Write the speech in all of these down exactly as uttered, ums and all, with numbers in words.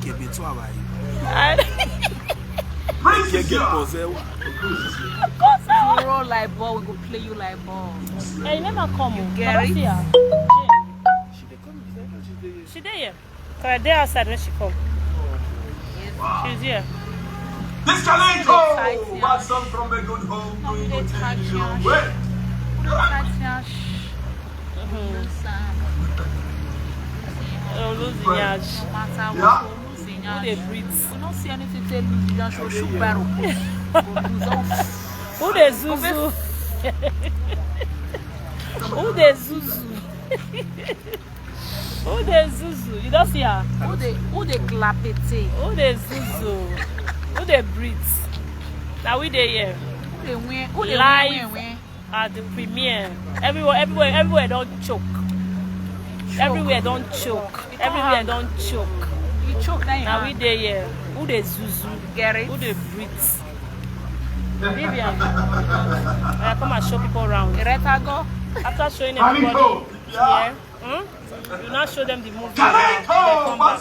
Ikebe to our. I Ikebe possess. Roll like ball, we go play you like ball. Hey, you never come. You get it? She there. She there here. Cause I dey outside when she come. She's here. This Kalenko, bad song from a good home. Doing good thing in the wrong way. Oh, losing yash. No matter what, losing yash. Who dey breathe? You no see anything take lose yash or shoot barrel. Who dey zuzu? Who dey zuzu? Who dey zuzu? You don see her? Who dey who dey clapete? Who dey zuzu? Who dey breathe? Na we dey here. Who dey win? Who dey win? Live at the premiere. Everywhere, everywhere, everywhere don choke. Everywhere don choke. Everywhere don choke. You choke na. Na we dey here. Who dey zuzu? Gary. Who dey breathe? Vivian, uh, come and show people around. Retago. After showing everybody here, hmm? You now show them the movie. Now. They come back.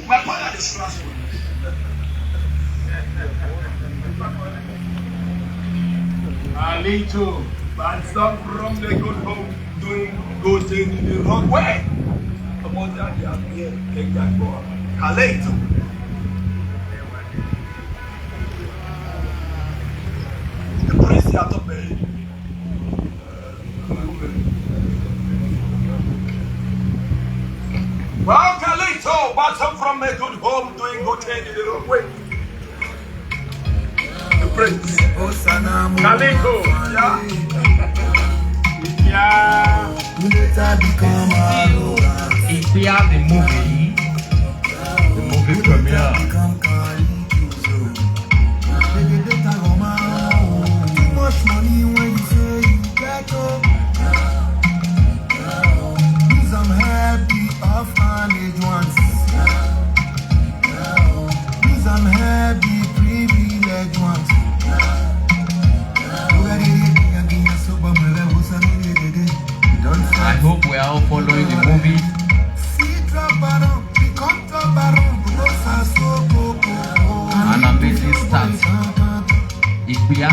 My father is stressful. A little, but some from the good home doing good thing in the wrong way. Ọmọ jáde àbí ẹ̀ ẹ̀gbà gbọ́. Kàlẹ́ ètò. The priest yàtọ̀ bẹ̀rẹ̀. Well, Kalito, but I'm from a good home, doing good thing in the wrong way. The prince. Kalito, yeah. Yeah. If we have the movie, the movie premiere. Too much money when you say you get up. Use am help the orphanage ones. Use am help the privileged ones. I hope we are all following the movie. An amazing start. Ìpínyà.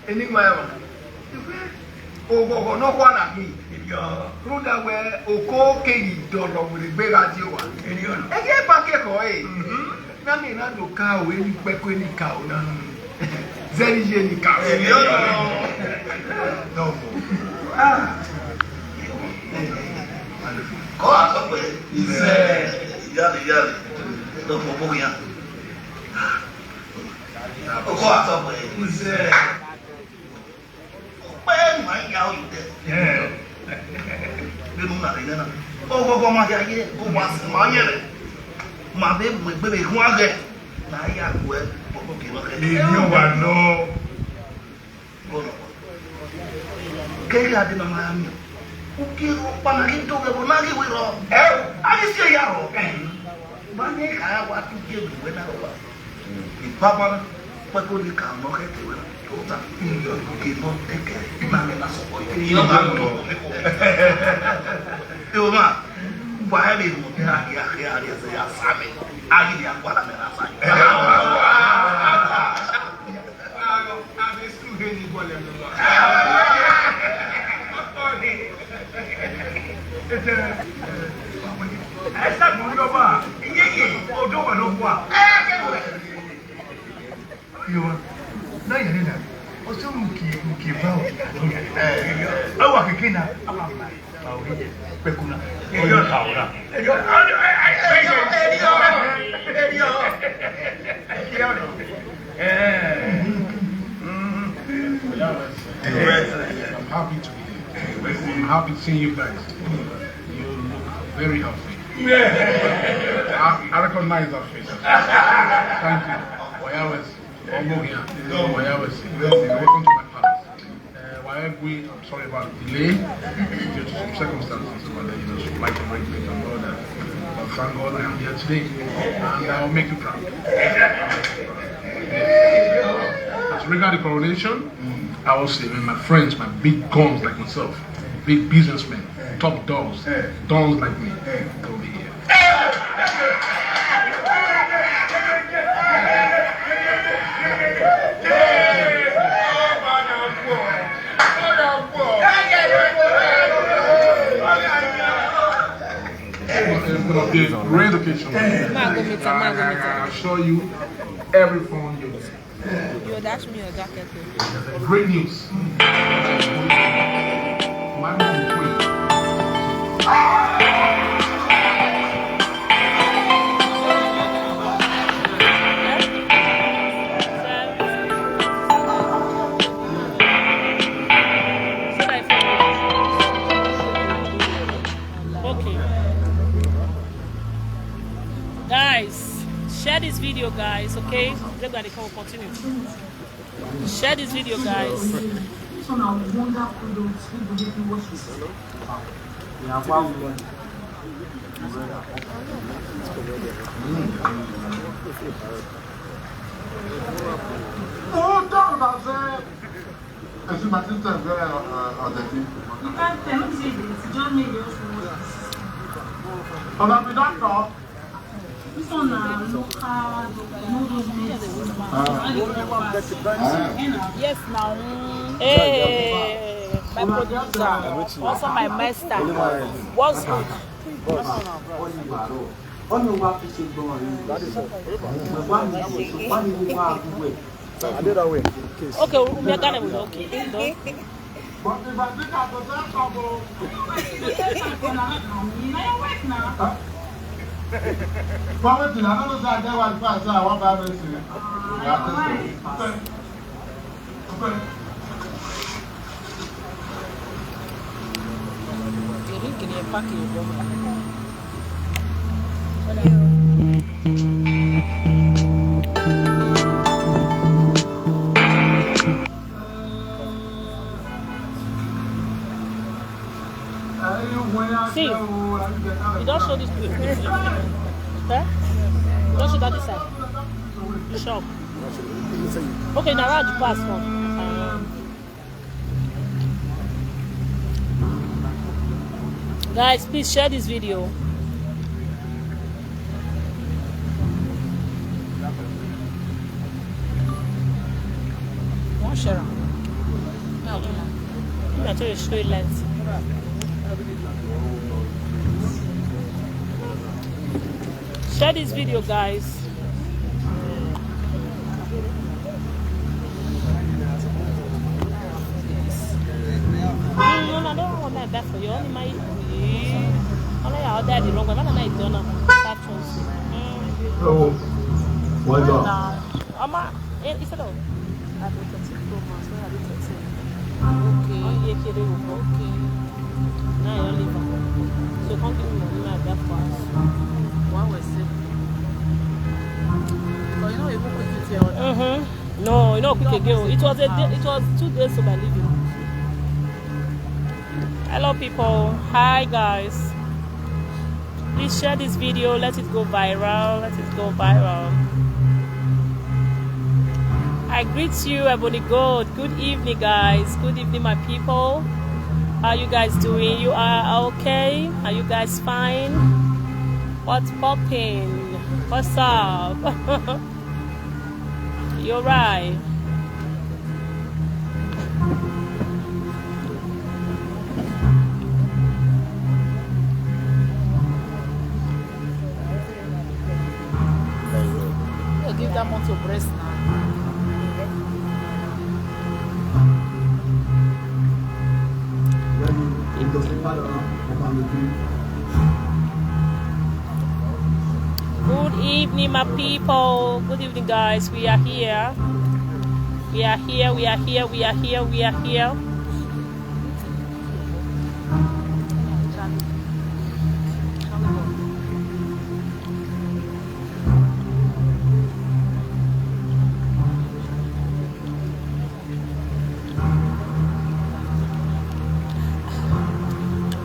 Enigma ya. Ogogo no kwa na mi. Ruda we oko keyi dolo wuri gbe radio wa. Ege pa ke ko e. Na mi na do ka o, eni pe ko eni ka o na. Zeri je ni ka o. No. Ah. Ko a so pe. Yale, yale. No mo mo ya. Ko a so pe. Pe ma ya o de. Be mu na re na. Ogogo ma ya ye, ko wa si ma ye re. Ma be mu gbe be hu age. Na ya ku e, ko ko ke no ke. Ni yo wa no. Go no. Ke ya de na ma mi. U ke ro pa na ki to ke bo na ki wi ro. Eh, a ki si ya ro. Ba ni ka wa tu ke bi we na ro ba. Ipapa peko ni ka mo ke te wena tota ke mo te ke na me na so ko ke yo ga to me ko yo ma wa e be mo te a ya ke a ya se ya sa me a ni ya kwa na me na sa. Esa mo yo ma iye ye odo wa lo wa. Yo, na yẹn na. O sọ mu kì kì bá o. Ẹ wà kékeré na. Pẹ̀kúnà. Ọyọ kàwé na. I'm happy to be here. I'm happy seeing you guys. You look very healthy. I, I recognize that face. Thank you. Wayawes. Omogia. Wayawes. Welcome to my palace. Uh, Wayagui, I'm sorry about the delay due to some circumstances, but uh, you know, some light break and all that. But thank God I am here today, and I'll make you proud. As regard the coronation, I was saying, my friends, my big guns like myself, big businessmen, top dogs, dons like me, they'll be here. It's gonna be a great occasion. Máa gomita, máa gomita. I assure you, every phone you get. Yóò dash me your jacket. Great news. Man, you pray. Okay. Guys, share this video, guys, okay? They gonna come continue. Share this video, guys. This one na Wonder products wey go help you wash your face. Oh, talk about that. I see my sister is very uh, uh, dirty. You can't tell me say this. Just make you wash your face. But I be doctor. This one na local, no those maize. Ah. Yes, now. Hey, my producer. Also my master. What's good? Ọ̀nà wa fi ṣe gbọ́n rẹ̀. Bàbá mi kò sọ, bá mi wá àbúrò ẹ̀. I did that way. Okay, we are gonna be okay. But if I think I go tell trouble. But wait till I don't know say I get wife before I say I wan buy medicine. See, you don't show this place. Eh? You don't show that this side. Shop. Okay, now around the pass one. Guys, please share this video. Share am. No, no, no. I tell you straight light. Share this video, guys. Mm, no, no, I don't want that for you. Only my, only I ordered the wrong one. Not like the other captions. Mm. Oh, well done. Ama, eh, it's a lot. I bought thirteen Pro Max when I be thirteen. Okay. Only a kid will go. Okay. Now you leave am. So come give me money, make I buy for house. Why was it? Because you know, you quick with your order. Mm-hmm. No, you know, quick again. It was a day, it was two days so by leaving. Hello, people. Hi, guys. Please share this video. Let it go viral. Let it go viral. I greet you, Ebony Gold. Good evening, guys. Good evening, my people. How you guys doing? You are okay? Are you guys fine? What's popping? What's up? You're right. Give that motor breast now. Good evening, my people. Good evening, guys. We are here. We are here. We are here. We are here. We are here.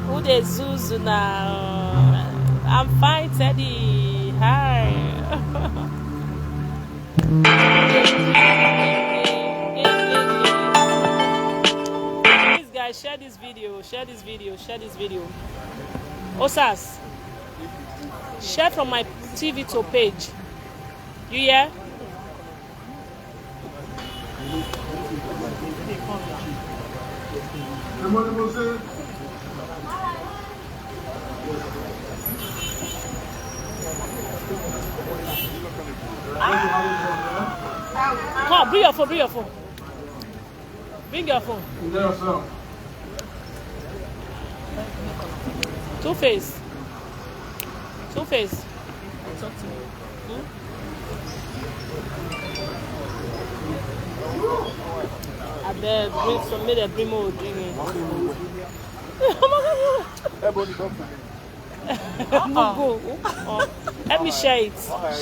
Who dey zuzu now? I'm fine, Teddy. Hi. Please, guys, share this video, share this video, share this video. Osas, share from my T V to page. You hear? Come, bring your phone, bring your phone. Bring your phone. Two Face. Two Face. Talk to me. Hmm? Abeg, bring some, make dem bring more drink. Everybody talk to me. No go. Oh. Help me share it.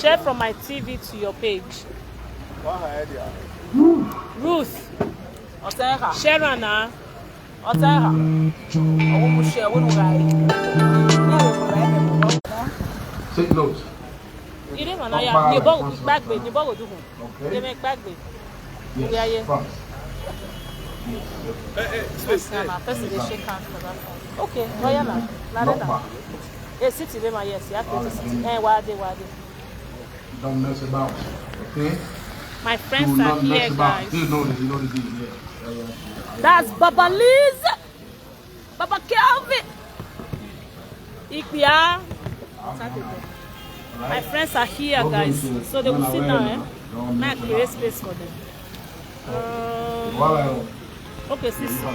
Share from my T V to your page. Ruth. Share am na. Take note. Ire mana ya, ni bo gbagbe, ni bo go do hun. Okay. Ye me gbagbe. Yes, yeah, yeah. Fast. Hey, hey, space, hey. Person dey shake hand for that one. Okay, oya na. Na that. Hey, city be my yes, you have to city. Eh, wade, wade. Don't mess about, okay? My friends are here, guys. You know the, you know the deal, yeah. Yeah, yeah. That's Baba Liz. Baba Kelvin. Ikpia. My friends are here, guys. So they will sit down, eh? Make I create space for them. Um, okay, sis. Let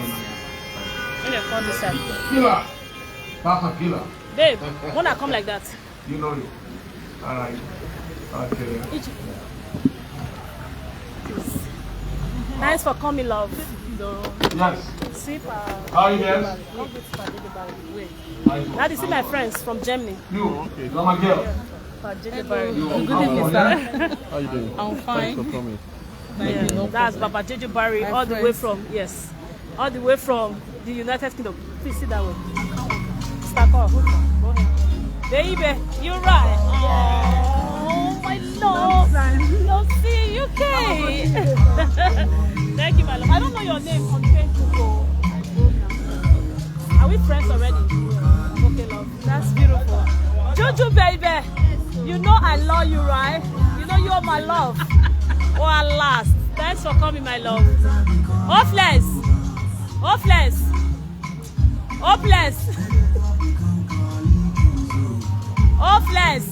me come this side. Killer. Papa Killer. Babe, wanna come like that? You know it. All right. Okay. Thanks for coming, love. Yes. Sip, uh, hi, yes. Not this one. Wait. That is my friends from Germany. You, okay. You're my girl. Good evening, sir. How you doing? I'm fine. Thanks for coming. Yeah, that's Baba J J Barry, all the way from, yes, all the way from the United Kingdom. Please sit that way. Mister Cole, go ahead. Baby, you're right. Oh, my love. Long time. No see, U K. Thank you, my love. I don't know your name on Facebook, oh. Are we friends already? Okay, love. That's beautiful. Juju, baby, you know I love you, right? You know you're my love. Or I last. Thanks for coming, my love. Hopeless. Hopeless. Hopeless. Hopeless.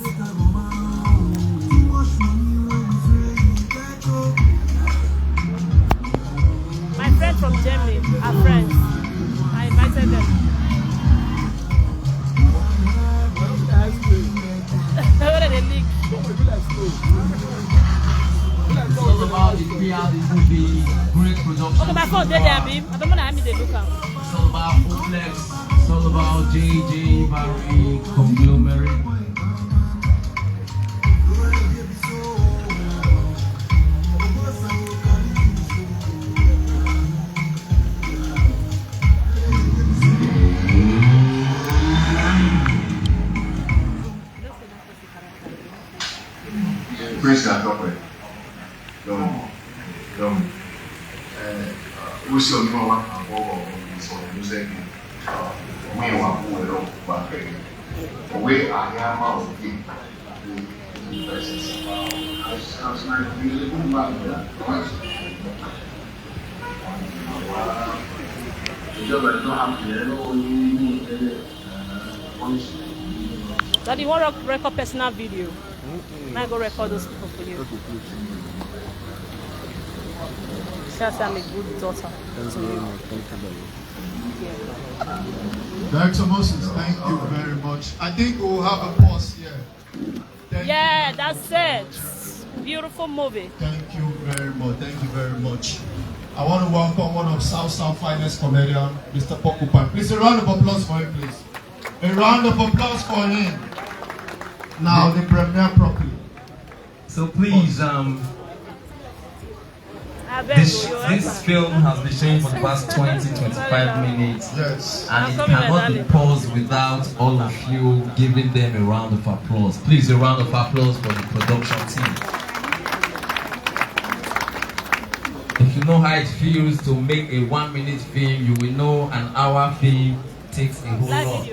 My friend from Germany, her friends. I invited them. What are they leak? It's all about the P R, the movie, great production. Okay, my phone dey there, abi? I don't know how me dey look am. It's all about Hopeless. It's all about J J Barry Conglomerate. Praise God, God bless. Don't, don't. Eh, we see only one and go on this one. You say, we want to go back. We are here now. Daddy, you want to record personal video? Now go record those people for you. Okay, please. Shall say I'm a good daughter. Thank you very much. Thank you very much. Director Moses, thank you very much. I think we'll have a pause here. Thank you. Yeah, that's it. Beautiful movie. Thank you very much. Thank you very much. I want to welcome one of South South finest comedian, Mister Porcupine. Please, a round of applause for him, please. A round of applause for him. Now, the premiere properly. So please, um, this, this film has been showing for the past twenty, twenty-five minutes, yes, and it cannot be paused without all of you giving them a round of applause. Please, a round of applause for the production team. If you know how it feels to make a one-minute film, you will know an hour film takes a whole lot.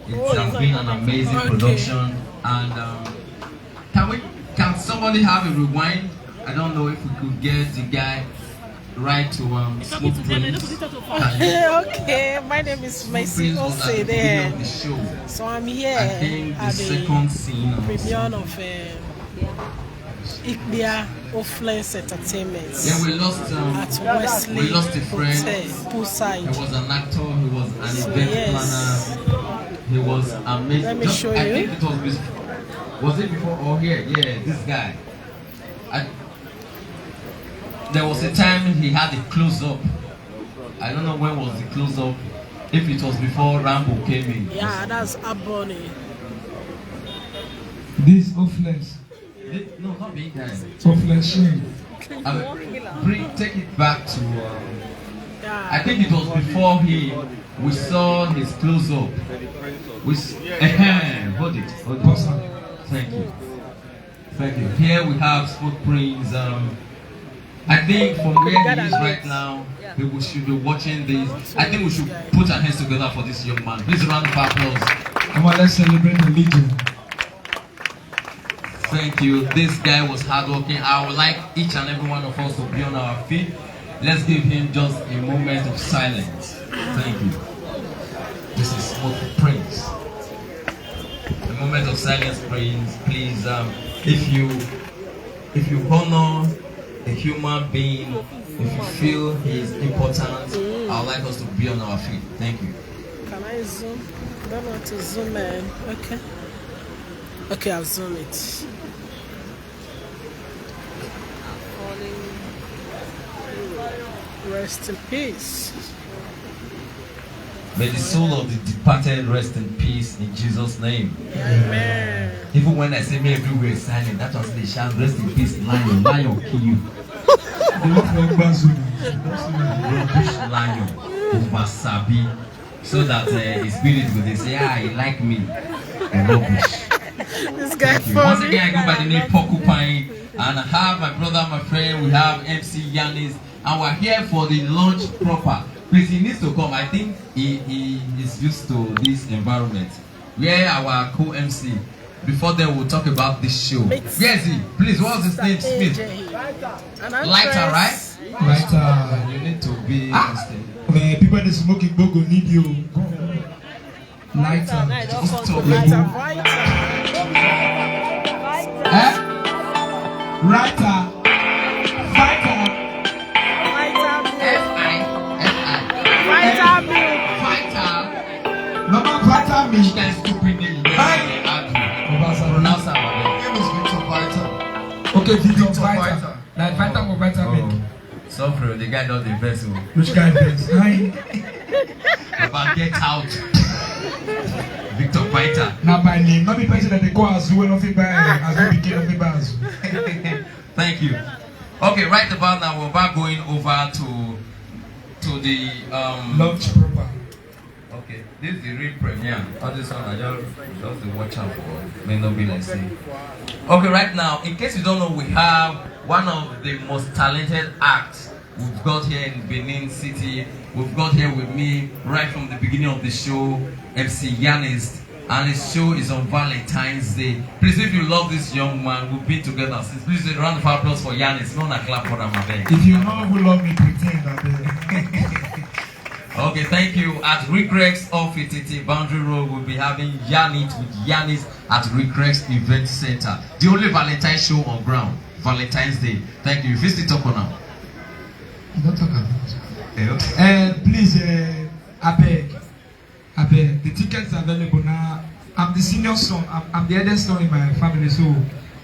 It has been an amazing production, and, um, can we, can somebody have a rewind? I don't know if we could get the guy right to, um, Smoke Prince. Okay, my name is Mercy Ose there. So I'm here at the premiere of, uh, Ikpia Offense Entertainment. Yeah, we lost, um, at Wesley, we lost a friend. Hotel, Poolside. He was an actor, he was an event planner. He was amazing. Let me show you. I think it was bef-, was it before or here? Yeah, this guy. I, there was a time he had a close-up. I don't know when was the close-up. If it was before Rambo came in. Yeah, that's Aboni. This Offense. No, not being kind. So flashing. I mean, bring, take it back to, um, I think it was before him. We saw his close-up. We s-, hold it, hold it. Thank you. Thank you. Here we have Smoke Prince. Um, I think from where he is right now, people should be watching this. I think we should put our hands together for this young man. Please, round of applause. Come on, let's celebrate the legend. Thank you. This guy was hardworking. I would like each and every one of us to be on our feet. Let's give him just a moment of silence. Thank you. This is Smoke Prince. A moment of silence, please. Please, um, if you, if you honor a human being, if you feel he is important, I would like us to be on our feet. Thank you. Can I zoom? I don't want to zoom in. Okay. Okay, I'll zoom it. Rest in peace. May the soul of the departed rest in peace in Jesus' name. Amen. Even when I say may everywhere is silent, that was the shout, "Rest in peace, lion, lion kill you." They look for Ogbazu. Rubbish lion, Obasabi. So that, uh, his spirit will dey say, "Ah, he like me." The rubbish. This guy. Thank you. Once again, I go by the name Porcupine, and I have my brother, my friend, we have M C Yanis, and we're here for the launch proper. Please, he needs to come. I think he, he is used to this environment. Where our co-M C? Before then, we'll talk about this show. Where is he? Please, what's his name? Smith. Lighter, right? Lighter. You need to be on stage. Man, people dey smoke igbo go need you. Lighter. Lighter. Eh? Writer. Fighter. F I F I. Fighter milk. Fighter. Normal fighter milk. That stupid name. Hey. Pronounce am. Name is Victor Fighter. Okay, Victor Fighter. Like fighter for fighter milk. Suffering, the guy don dey vex o. Which guy vex? Hi. Baba, get out. Victor Fighter. Na by name, no be person that dey call Azu wey no fit buy Azu, pikin no fit buy Azu. Thank you. Okay, right about now we're about going over to to the um, launch proper. Okay, this is the real premiere. All this one I just just dey watch am for may not be like say. Okay, right now, in case you don't know, we have one of the most talented acts we've got here in Benin City. We've got here with me right from the beginning of the show, M C Yanis, and his show is on Valentine's Day. Please, if you love this young man, we've been together since. Please, a round of applause for Yanis. No, na clap for him, abeg. If you know who love me, pretend, abeg. Okay, thank you. At Recrex off Ititi Boundary Road, we'll be having Yanit with Yanis at Recrex Event Center. The only Valentine show on ground, Valentine's Day. Thank you. If you still talk on now. You don't talk about it. Eh, okay. Uh, please, uh, I beg. I beg. The tickets are available now. I'm the senior son. I'm, I'm the eldest son in my family. So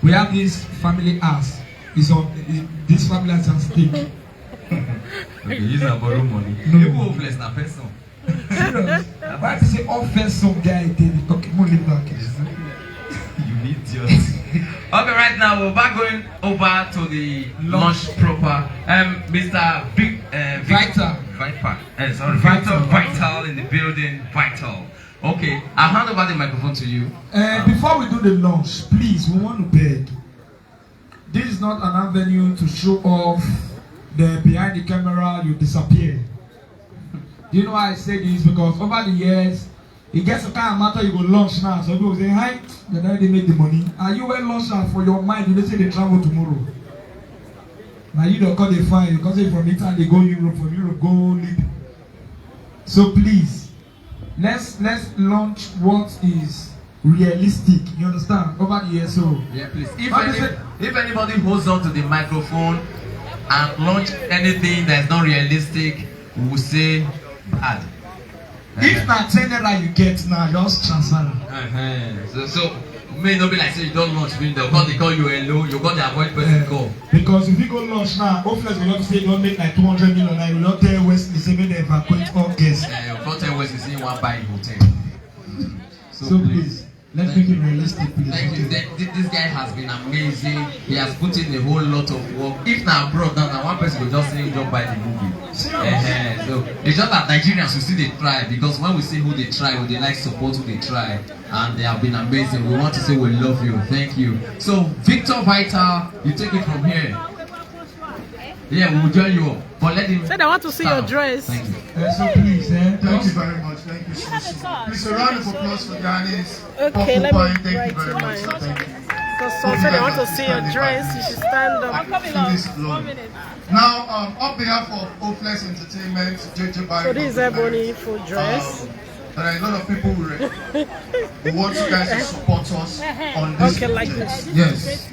we have this family house. Is on is, this family house at stake. Okay, use and borrow money. No. Even hopeless na person. Serious. Why be say all first song guy dey dey talk? Mo leave that case. You idiot. Okay, right now we're back going over to the launch proper. Um, Mister Vic, uh, Vic Vital. Viper. Uh, sorry, Vital. Vital in the building. Vital. Okay, I'll hand over the microphone to you. Uh, before we do the launch, please, we want to beg. This is not an avenue to show off. Then behind the camera, you disappear. Do you know why I say this? Because over the years, it gets a kind of matter you go launch now. So people say, "Hi, they already make the money." Are you well launched for your mind? You dey say they travel tomorrow. Now you don't call the fine. You call say from Italy go Europe, from Europe go Libya. So please, let's let's launch what is realistic. You understand? Over the year, so yeah, please. If, any, if anybody holds on to the microphone and launch anything that's not realistic, we will say bad. If na ten naira you get now, just transfer am. Uh-huh. So, so may not be like say you don't launch window. Because they call you hello, you got to avoid person call. Because if you go launch now, hopefully you don't say you don't make like two hundred million now. You don't tell Wesley say make they evacuate all guests. Yeah, you don't tell Wesley say you want buy a hotel. So, so please, let's make it realistic, please. Thank you. Th- th- This guy has been amazing. He has put in a whole lot of work. If na abroad now, na one person go just say, "Just buy the movie." Serious? Eh, eh. So it's just that Nigerians, we still dey try, because when we see who dey try, we dey like support who dey try, and they have been amazing. We want to say we love you. Thank you. So Victor Vital, you take it from here. Yeah, we'll join you up. But let him. Say they want to see your dress. Thank you. Uh, so please, eh, thank you very much. Thank you so, so much. Please, a round of applause for Yanis. Okay, let me write it. Thank you very much. Thank you. Because some say they want to see your dress, you should stand up. Please, Lord. Now, um, on behalf of Hopeless Entertainment, J J Barry. So this is Ebony full dress. Um, there are a lot of people who, re- who want you guys to support us on this project. Okay, like this. Yes.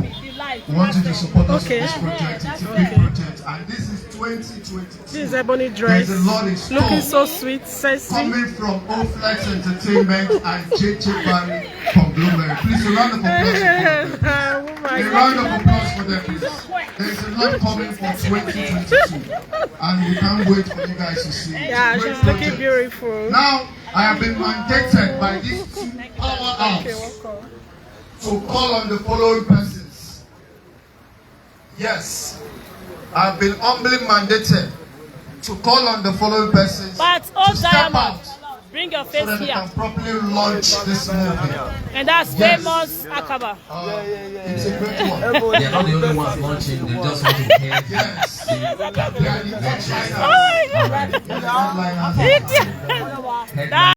We want you to support us on this project. It's a big project, and this is twenty twenty-two. This is Ebony dress. There's a lot in store. Looking so sweet, sexy. Coming from Oflex Entertainment and J J Barry Conglomerate. Please, a round of applause for them. Oh my God. A round of applause for them, please. There's a lot coming for twenty twenty-two, and we can't wait for you guys to see it. Yeah, she's looking beautiful. Now, I have been mandated by these two powerhouses to call on the following persons. Yes, I've been humbly mandated to call on the following persons to step out so that they can properly launch this movie. And that's famous Akaba. Uh, it's a great one. They're not the only ones launching, they just want to hear. Yes. They are the top liners. Oh my God. All right. They're the top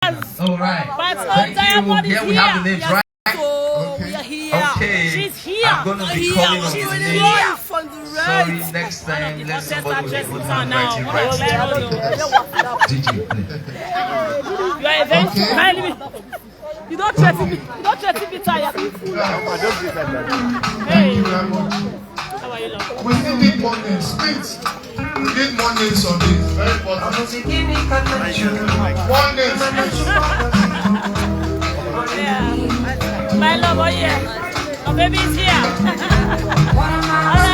liners. All right. But thank you. Here we have the names, right? So we are here. Okay. She's here. I'm gonna be calling on the names. She's here from the Sorry, next time let somebody with a good handwriting write. D J, please. You are a very Okay. Kindly. You don't threaten me. You don't threaten me, tire. Hey, how are you, love? We still need more names. Please, we need more names on this. Very important. One name, please. Yeah. My love, oh yeah. My baby is here. All